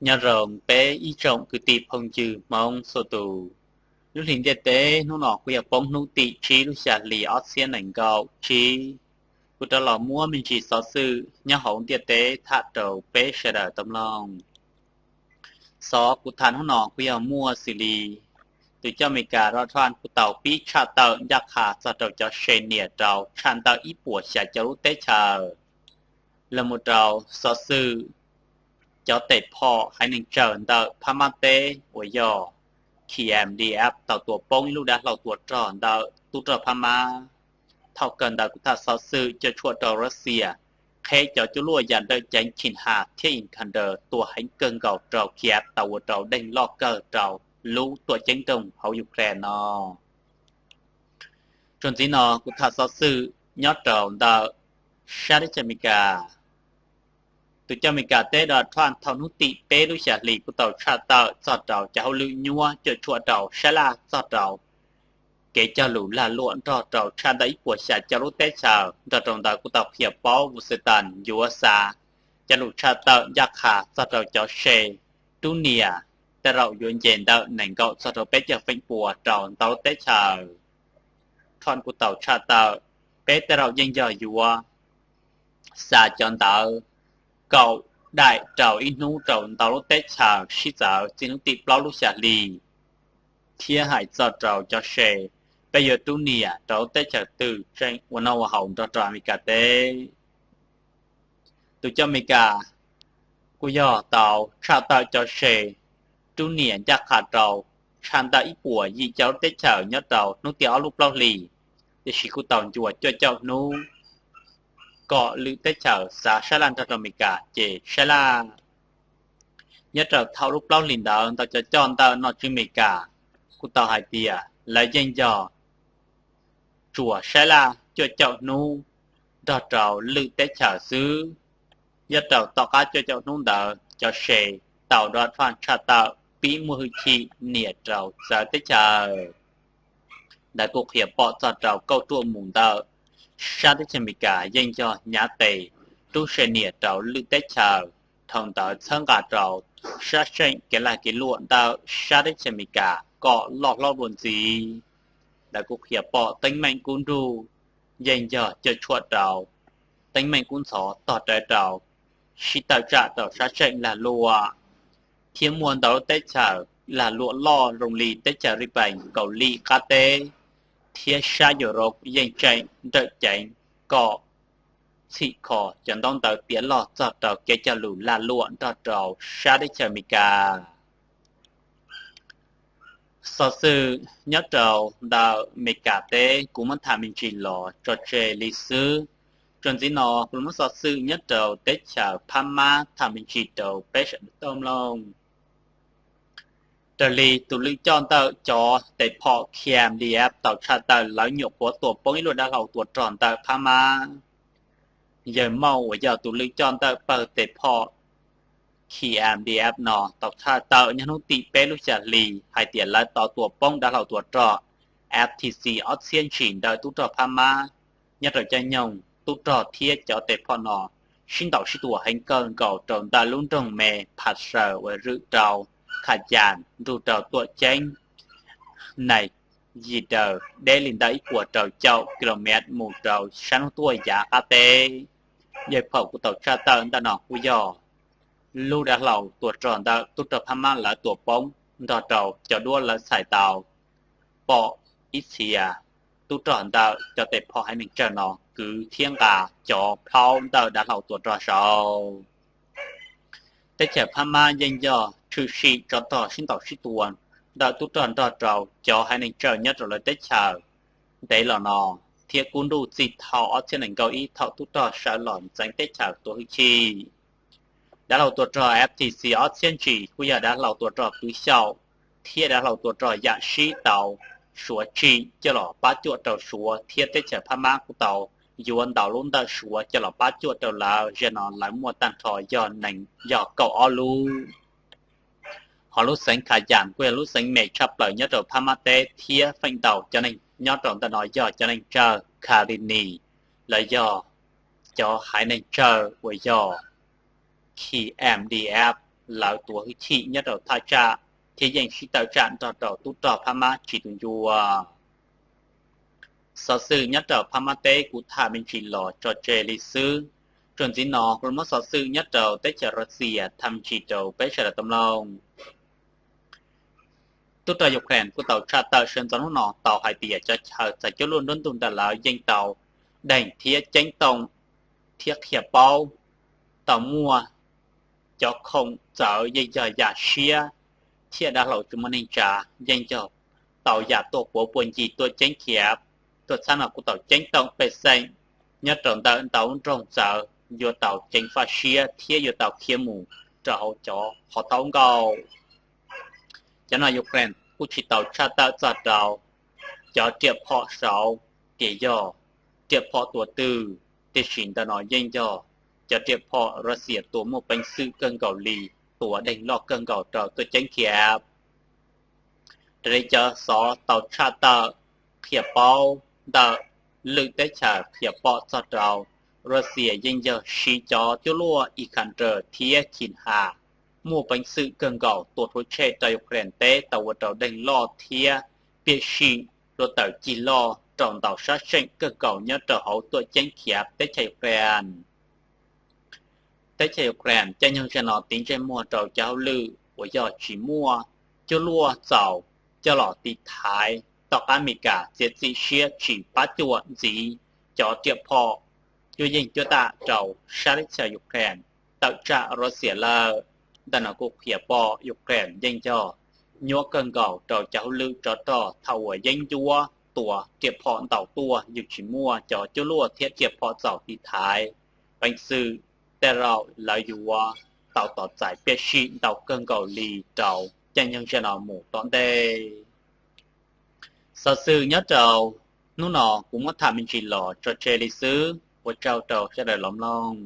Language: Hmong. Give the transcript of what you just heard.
Nyob zoo peb ib tsoom kwv tij phooj ywg Hmoob txhua tus. Lub hlis ntiaj teb hnub no kuj yog poob hnub tim tsib lub xya hli ob txhiab nees nkaum tsib. Kuv rov los muab me ntsis xov xwm nyob hauv ntiaj teb tham rau peb sawv daws tau mloog. Xov kuv tham hnub no kuj yog muaj xws li tus coj Amelikas Donald Trump kuj tau pib tshaj tawm ncaj qha txog rau cov se nias rau tshaj ntawm ib puas xya caum lub teb chaws. Los mus rau xov xwm cov tes phom haiv neeg tsawg ntawm Phab Mab teb uas yog K M D F tau tua poob ib lub dav hlau tua rog ntawm tub rog Phab Mab. Thaum kawg ntawd kuv tham xov xwm cuam tshuam rau Russia qheb cov cuaj luaj yam dawm ceev Chin Ha thiab Iskander tua heev kawg nkaus rau Kyiv tau ua rau deeg loj kawg rau lub tuam ceeb nroog hauv Ukraine no. Txuas ntxiv no kuv tham xov xwm nyob rau ntawm sab teb chaws Amelikas. Tus coj Amelikas teb Donald Trump thaum hnub tim peb lub xya hli kuj tau tshaj tawm txog rau cov hauj lwm nyuab cuam tshuam rau sab laj txog rau kev cog lus lag luam nrog rau tshaj ntawm ib puas xya caum lub teb chaws. Nrog rau ntawd kuj tau qhia paub Washington yuav xa cov lus tshaj tawm ncaj qha txog rau cov se rub nias tej zaum yuav nce ntawm nees nkaum txog rau peb caug feem pua rau ntau lub teb chaws. Trump kuj tau tshaj tawm peb tej zaum yeej yog yuav xa cov ntawd kaum daim rau ib hnub rau ntau lub teb chaws sib txawv txij hnub tim plaub lub xya hli, thiab hais txog rau cov se peb yuav rub nias rau lub teb chaws twg tseem ua noj ua haus nrog rau Amelikas teb. Tus coj Amelikas kuj yog tau tshaj tawm cov se rub nias ncaj qha rau tshaj ntawm ib puas yim caum lub teb chaws nyob rau hnub tim ob lub plaub hlis, tiam sis kuj tau ncua cuaj caum hnub kom lwm teb chaws xa sab laj nrog rau Amelikas ces sab laj nyob rau thaum lub plaub hlis ntawd ntau cov coj ntawm nom tswv Amelikas kuj tau hais tias lawv yeej yog tsuas sab laj cuaj caum hnub nrog rau lwm teb chaws xwb. Nyob rau tom qab cuaj caum hnub ntawd cov se tau Donald Trump tshaj tawm pib muaj hwj chim nias rau txawv teb chaws. Ntawd kuj qhia pom txog rau kauj ruam mus ntawm sab teb chaws Amelikas yeej yog hnyav tes rub se nias rau lwm teb chaws. Dhau ntawd txhawb nqa rau sab seem kev lag kev luam ntawm sab teb chaws Amelikas kom loj hlob dua ntxiv. Ntawd kuj qhia pom teeb meem kub nruj yeej yog cuam tshuam rau teeb meem kub ntxhov tog rawv rau sib tawm tsam rau sab seem lag luam, thiab muaj ntau lub teb chaws lag luam loj zoo li teb chaws Nyij Pooj, Kaus Lim qab teb, thiab sab Europe yeej tseem nrawm ceev kom txhim kho cov ntaub ntawv tiav log txog rau kev cog lus lag luam nrog rau sab teb chaws Amelikas. Xov xwm nyob rau ntawm Amelikas teb kuv muab tham me ntsis los tso tseg li xwb. Txuas ntxiv no kuv muab xov xwm nyob rau teb chaws Phab Mab tham me ntsis rau peb sawv daws tau mloog. Raws li tus lwm coj ntawm cov tes phom K M D F tau tshaj tawm lawv nyuam qhuav tua poob ib lub dav hlau tua rog ntawm Phab Mab. Yawg Mauj uas yog tus lwm coj ntawm pawg tes phom K M D F no tau tshaj tawm nyob hnub tim peb lub xya hli hais tias lawv tau tua poob dav hlau tua rog F T C ob txhiab ntsis ntawm tub rog Phab Mab nyob rau caij nyoog tub rog thiab cov tes phom no sib ntaus sib tua heev kawg nkaus rau ntawm lub nroog me Pha Saw uas zwm rau Kha Yas nrug rau tuam ceeb Nais Yis Daws deb li ntawm ib puas rau caum kilomev mus rau sab hnub tuaj yav qab teb. Yawg Mauj kuj tau tshaj tawm ntawm no kuj yog lub dav hlau tua rog ntawm tub rog Phab Mab lawv tua poob nrog rau cov duab lawv txhais tau pom ib txhia tub rog ntawm cov tes phom haiv neeg tsawg no kwv thiab nqa cov plhaub ntawm dav hlau tua rog saud. Teb chaws Phab Mab yeej yog tshwm sim tsov rog sib ntaus sib tua ntawm tub rog nrog rau cov haiv neeg tsawg nyob rau lawv teb chaws ntev los no, thiab kub nruj txij thaum ob txhiab nees nkaum ib thaum tub rog sawv los ntxeev teb chaws tua hwj chim. Dav hlau tua rog F T C ob txhiab ntsis kuj yog dav hlau tua rog pwv xyaum thiab dav hlau tua rog yam sib tau Suav tsim coj los pab cuam rau Suav thiab teb chaws Phab Mab kuj tau yuav ntau lub ntawm Suav coj los pab cuam rau lawv. Zaj no lawv muaj tag nrho yog nees yog kaum ob lub. Hos lub xeev Kha Yas kuj yog lub xeev me tshaj plaws nyob rau Phab Mab teb thiab feem ntau cov neeg nyob rau ntawm no yog cov neeg tsawg Kha Li Nis los yog cov haiv neeg tsawg uas yog K M D F lawv tuav hwj chim nyob rau thaj tsam thiab yeej sib tawm tsam nrog rau tub rog Phab Mab tsis tu ncua. Xov xwm nyob rau Phab Mab teb kuv tham me ntsis los tso tseg li xwb. Txuas ntxiv no kuv muab xov xwm nyob rau teb chaws Russia tham me ntsis rau peb sawv daws tau mloog. Tub rog Ukraine kuj tau tshaj tawm sawv ntxov hnub no tau hais tias cov chaw txawv cuab luaj nruab ntug ntawm lawv yeej tau deeg thiab ceeb toom thiab qhia paub tau muaj cov khoom txawv yeej yog yam siab thiab dav hlau tsis muaj neeg tsav yeej yog tau yam tuaj puav puag ncig tuaj ceeb khiav. Tuaj txhab no kuj tau ceeb toom pej xeem nyob rau ntawm ntau nroog txawv yuav tau ceev faj siab thiab yuav tau khiav mus rau hauv cov qhov thaub nkauj. Cov no Ukraine kuj tsis tau tshaj tawm txog rau cov riam phom saud tias yog riam phom tua twg, tiam sis ntawm no yeej yog cov riam phom Russia tua muaj peev xwm kawg nkaus li, tua deeg loj kawg nkaus rau tuaj ceeb khiav. Raws li cov xov tau tshaj tawm qhia paub ntawm lwm teb chaws qhia pom txog rau Russia yeej yog siv cov cuab luaj Iskander thiab Kinzhal muaj peev xwm kawg nkaus tua rhuav tshem rau Ukraine teb tau ua rau deeg loj thiab piam sij hluav taws cig loj rau ntau sab seem kawg nkaus nyob rau hauv tuaj ceeb khiav teb chaws Ukraine. Teb chaws Ukraine caij nyoog zaum no tiv ntsej muag rau cov hauj lwm uas yog tsis muaj cuab luaj txaus coj los tiv thaiv tom qab Amelikas txiav txim siab tsis pab cuam ntxiv cov riam phom cuab yeej cuab tam rau sab teb chaws Ukraine tawm tsam Russia lawm. Ntawm no kuj qhia pom Ukraine yeej yog nyuaj kawg nkaus rau cov hauj lwm tsov rog thaum uas yeeb ncuab tua riam phom ntau tuaj yus tsis muaj cov cuab luaj thiab riam phom txaus tiv thaiv peev xwm tej zaum lawv yuav tau tos txais piam sij ntau kawg nkaus li rau caij nyoog zaum no mus tom ntej. Xov xwm nyob rau hnub no kuv muab tham me ntsis los tso tseg li xwb, ua tsaug rau sawv daws los mloog.